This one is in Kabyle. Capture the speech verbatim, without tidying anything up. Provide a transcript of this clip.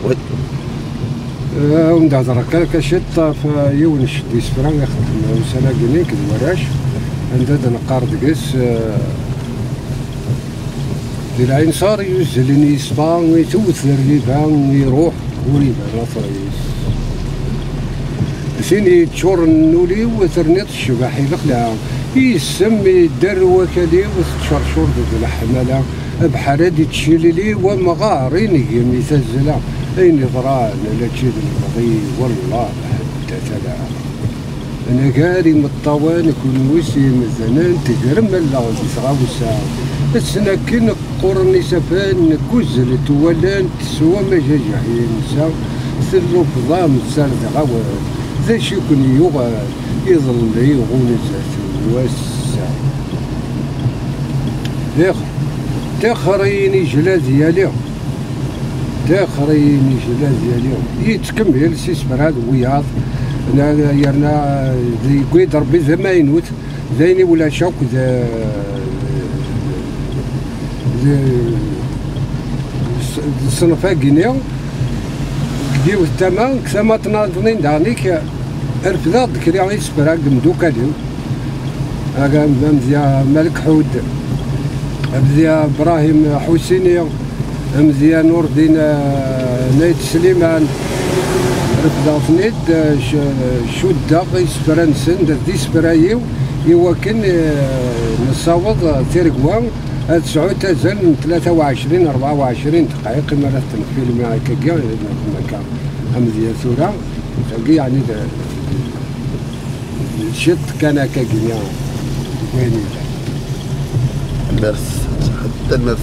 Wi. Wen-d-hedreɣ kan akka ciṭ ɣef yiwen n ccedd isefra ixeddem ussan-agi nekk d warrac, anda d-neqqar deg-s, eh, di lɛinṣer yuzzlen yesfa, itewwet rriba, iruḥ ur iban aṭris. Tin yeččuren ul-iw terniḍ tecbeḥ i lexla, isem idder wakal-iw teččercur deg leḥmala. Abeḥri ad ittcilili wamɣar, inegmi tazzla. Ayen iḍran mačči d lebɣi, wallah ḥedd tala. Anagar imeṭṭawen kunwi s yimdanen, tegrem allaɣ di tɣawsa. Assen akken qquren isaffen, kuzzel twallant, teswam ajajiḥ yensa, tellufḍam d tarda awal. D acu i ken-yuɣal, iḍelli ɣunzat n wass-a. Tix-, tixxer i yinijla d yali. Tixxer i yinijla d yali. Yettkemmil s isefra d wiyaḍ, na-, yerna d-yewwi-d Rebbi d amaynut, d ayen i ulac akk d, d, d ṣṣenf-agi-nni. Deg yiwet tama, deg tama tnaḍnin daɣen-ik, refdeɣ-d kra isefra n yimdukal-iw. Aga amedya Malek Ḥud, amedya Brahim Ḥusini, amedya Nurdin, eh, Nayt Sliman. Refdeɣ-ten-id, eh, c-, cuddeɣ isefra-nsen, d isefra-iw, i wakken, eh, nessaweḍ tiregwa ad tesɛu azal n tlata u ɛecrin, rebɛa u ɛecrin ddqayeq imi ara ten-nfilmi akkagi, neɣ akka. Amedya tura, tagi yeɛni d, d ciṭ kan akkagi, deg wayen yellan. Merci. Tanemmirt.